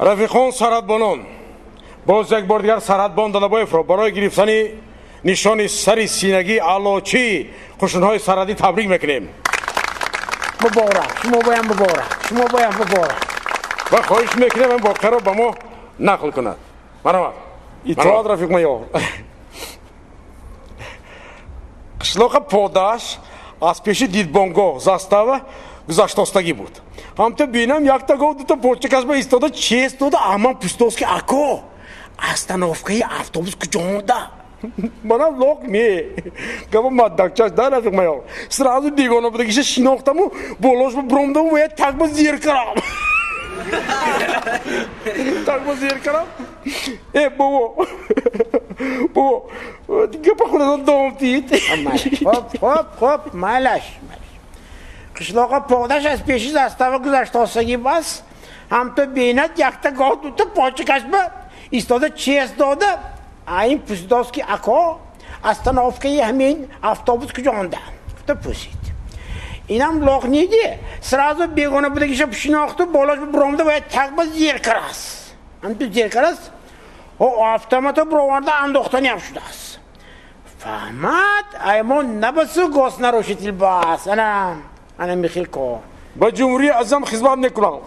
Рафиқон сарҳадбонон, боз як бор дигар сарҳадбон Далабоевро барои гирифтани нишони сари синагии аълочии қушунҳои сарҳадӣ табрик мекунем. Муборак, шумо боям муборак, шумо боям муборак. Ва хоҳиш мекунем ин воқеаро ба мо нақл кунад. Марҳамат. Итоат, рафиқ майор. Қишлоқа подаш аз пеши дидбонгоҳ застава гузаштостагӣ буд. Ҳамта бинам якта гов дута почакаш ба истода чест дода, аман пустос ки ако остановкаи автобус куҷонда? Манам лоқ не. Габа маддакчаш да, рафиқ майор. Сразу бегона будагиша шинохтаму болош ба бромдаму ва так ба зер карам. Так ба зер карам. Э, бобо. Бобо, гапа худатон давом диҳед. Хоп, хоп, хоп, майлаш. Қишлоқа подаш аз пеши застава гузаштосагӣ бас, ҳамто бинад якта гоҳ дута почакаш ба истода чест дода, а ин пусидост ки ако остановкаи ҳамин автобус куҷонда? Гуфта пусид. Инам лоқ ниди, сразу бегона будагиша шинохту болош бромда ва так ба зер карас. Ҳамто зер карас, о автомата броварда андохтаниам шудааст. Фаҳмад, аймон набасу госнарушитель бас. Ана, ана михил кор. Ба ҷумҳурии азам хизмат мекунам.